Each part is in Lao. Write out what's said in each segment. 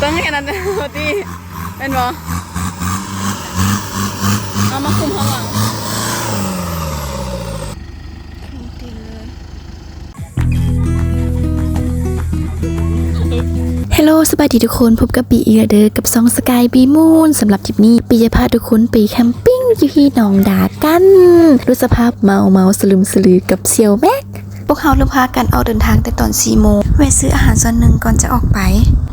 ຕ້ອງເຮັດອັນນັ້ນຕິ ແມ່ນບໍ່? ເອົາມາຄຸມເຮົາຫວັງ. Hello ສະບາຍດີທຸກຄົນ, ພົບກັບບີອີກແລ້ວເດີ ກັບຊ່ອງ Sky Bee Moon. ສຳລັບທຣິບນີ້ ບີຈະພາທຸກຄົນໄປແຄມປິງຢູ່ທີ່ໜອງດາກັນ ດ້ວຍສະພາບເມົາໆສະລຶມສະລືກັບສ່ຽວແມັກ. ພວກເຮົາເລີ່ມພາກັນອອກເດີນທາງແຕ່ຕອນສີ່ໂມງ ແວະຊື້ອາຫານສ່ວນໜຶ່ງກ່ອນຈະອອກໄປ.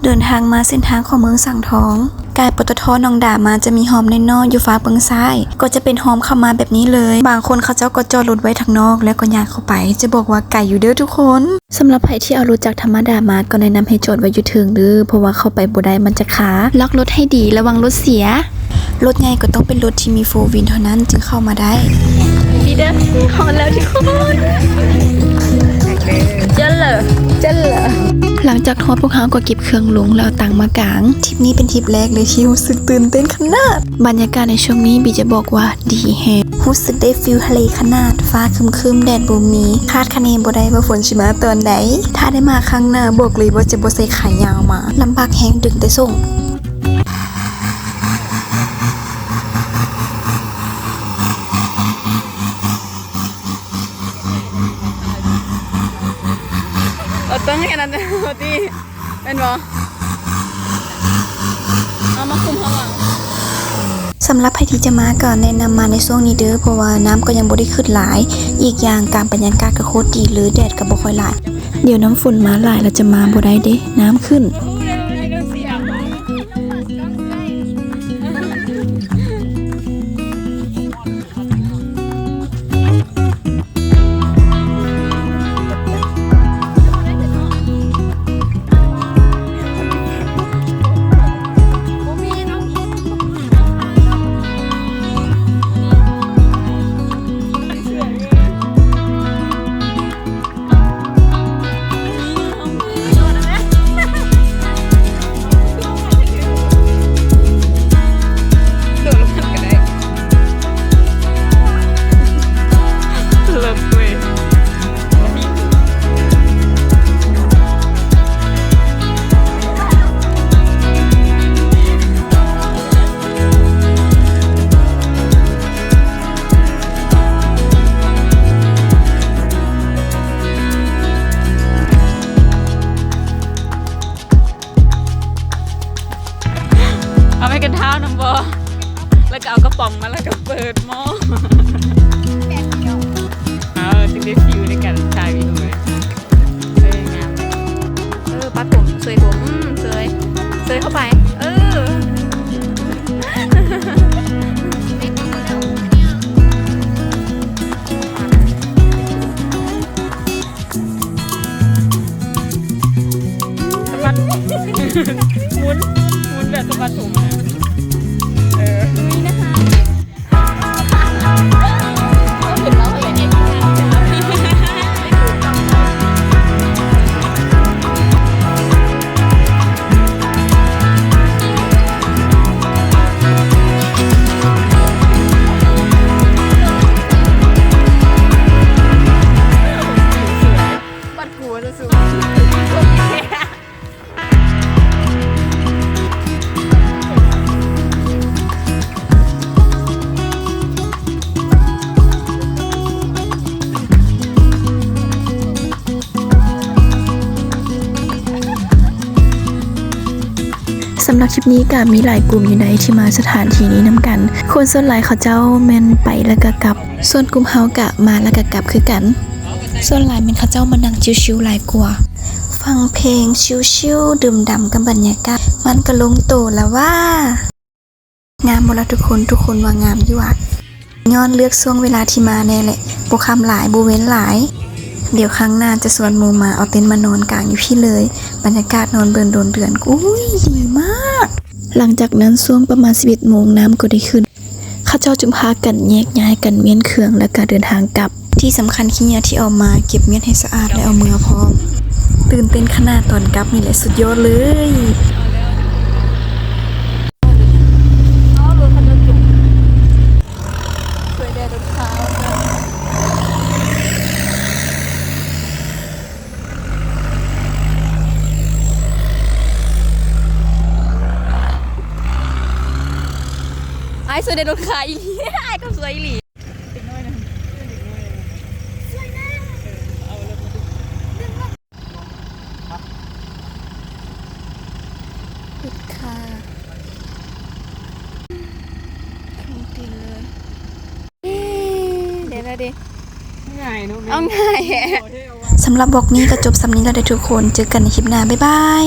ເດີນທາງມາເສັ້ນທາງຂອງເມືອງສັງທອງ ກາຍ ປຕທ ໜອງດາມາຈະມີຮ່ອມນ້ອຍໆຢູ່ຟາກເບື້ອງຊ້າຍ ກໍຈະເປັນຮ່ອມເຂົ້າມາແບບນີ້ເລີຍ. ບາງຄົນເຂົາເຈົ້າກໍຈອດລົດໄວ້ທາງນອກແລ້ວກໍຍ່າງເຂົ້າໄປ. ຈະບອກວ່າໄກຢູ່ເດີທຸກຄົນ. ສຳລັບໃຜທີ່ເອົາລົດຈັກທຳມະດາມາ ກໍແນະນຳໃຫ້ຈອດໄວ້ຢູ່ເທິງເດີ ເພາະວ່າເຂົ້າໄປບໍ່ໄດ້ ມັນຈະຄາ. ລັອກລົດໃຫ້ດີ ລະວັງລົດເສຍ. ລົດໃຫຍ່ກໍຕ້ອງເປັນລົດທີ່ມີໂຟວິນເທົ່ານັ້ນຈຶ່ງເຂົ້າມາໄດ້. ນີ້ເດີ ຮອດແລ້ວທຸກຄົນ. ເຈີເລີ ເຈີເລີ. ຫຼັງຈາກຮອດ ພວກເຮົາກໍເກັບເຄື່ອງລົງ ແລ້ວເອົາຕັ່ງມາກາງ. ທຣິບນີ້ເປັນທຣິບແລກເລີຍທີ່ຮູ້ສຶກຕື່ນເຕັ້ນຂະໜາດ. ບັນຍາກາດໃນຊ່ວງນີ້ ບີຈະບອກວ່າດີແຮງ. ຮູ້ສຶກໄດ້ຟີລທະເລຂະໜາດ, ຟ້າຄຶ້ມໆ ແດດບໍ່ມີ. ຄາດຄະເນບໍ່ໄດ້ວ່າຝົນຊິມາຕອນໃດ. ຖ້າໄດ້ມາຄັ້ງໜ້າ ບອກເລີຍວ່າຈະບໍ່ໃສ່ຂາຍາວມາ. ລຳບາກແຮງ ດຶງແຕ່ສົ້ງ. ເຮົາຕ້ອງເຮັດອັນນັ້ນຕິ ແມ່ນບໍ່? ເອົາມາຄຸມເຮົາຫວັງ. ສຳລັບໃຜທີ່ຈະມາກໍແນະນຳມາໃນຊ່ວງນີ້ເດີ ເພາະວ່ານ້ຳກໍຍັງບໍ່ໄດ້ຂຶ້ນຫຼາຍ. ອີກຢ່າງການບັນຍາກາດກໍໂຄດດີເລີຍ ແດດກໍບໍ່ຄ່ອຍຫຼາຍ. ດຽວນ້ຳຝົນມາຫຼາຍແລ້ວຈະມາບໍ່ໄດ້ເດ້ ນ້ຳຂຶ້ນ. ເອົາໄມ້ກັນທ້າວນຳບໍ່? ແລ້ວກໍເອົາກະປ໋ອງມາ ແລ້ວກໍເປີດໝໍ້. ເອີ ຈຶ່ງໄດ້ຟີວໃນການຖ່າຍວິດີໂອ. ເອີ ງາມ. ເອີ ປັດຜົມ ເຊີຍຜົມ ອືມ ເຊີຍ ເຊີຍເຂົ້າໄປ ເອີ ສະບັດ ໝູນ ໝູນແບບສະບັດຜົມ ເອີ ລຸຍນະຄະ. ບັດຫົວຊະສູງ. ສຳລັບທຣິບນີ້ກະມີຫຼາຍກຸ່ມຢູ່ໃດທີ່ມາສະຖານທີ່ນີ້ນຳກັນ. ຄົນສ່ວນຫຼາຍເຂົາເຈົ້າແມ່ນໄປແລ້ວກະກັບ, ສ່ວນກຸ່ມເຮົາກະມາແລ້ວກະກັບຄືກັນ. ສ່ວນຫຼາຍແມ່ນເຂົາເຈົ້າມານັ່ງຊິວໆຫຼາຍກວ່າ. ຟັງເພງຊິວໆ ດື່ມດ່ຳກັບບັນຍາກາດ ມັນກະລົງໂຕລະຫວາ. ງາມບໍ່ລະທຸກຄົນ? ທຸກຄົນວ່າງາມຢູ່ຫວາ? ຍ້ອນເລືອກຊ່ວງເວລາທີ່ມາແນ່ແຫຼະ, ບໍ່ຄ່ຳຫຼາຍ ບໍ່ເວັນຫຼາຍ. ດຽວຄັ້ງໜ້າຈະຊວນໝູ່ມາເອົາເຕັນມານອນກາງຢູ່ພີ້ເລີຍ. ບັນຍາກາດນອນເບິ່ງໂດນເດືອນ ອຸ້ຍ ດີມາກ. ຫຼັງຈາກນັ້ນຊ່ວງປະມານສິບເອັດໂມງ ນ້ຳກໍໄດ້ຂຶ້ນ. ເຂົາເຈົ້າຈຶ່ງພາກັນແຍກຍ້າຍກັນມ້ຽນເຄື່ອງ ແລ້ວກະເດີນທາງກັບ. ທີ່ສຳຄັນ ຂີ້ເຫຍື້ອທີ່ເອົາມາ ເກັບມ້ຽນໃຫ້ສະອາດ ແລະ ເອົາເມືອພ້ອມ. ຕື່ນເຕັ້ນຂະໜາດ, ຕອນກັບນີ້ແຫຼະສຸດຍອດເລີຍ. ອ້າຍສວຍໄດ້ລົດຄ່າອີ່ຫຼີ ອ້າຍກໍສວຍອີ່ຫຼີ. ເປັດຂາ ເຂົ້າຕີນເລີຍ. ເອີ ໄດ້ແລ້ວເດ້ ງ່າຍເນາະ ເອົາງ່າຍແທ້. ສຳລັບວລັອກນີ້ກໍຈົບສ່ຳນີ້ແລ້ວເດີທຸກຄົນ ເຈີກັນໃນຄລິບໜ້າ ບາຍບາຍ.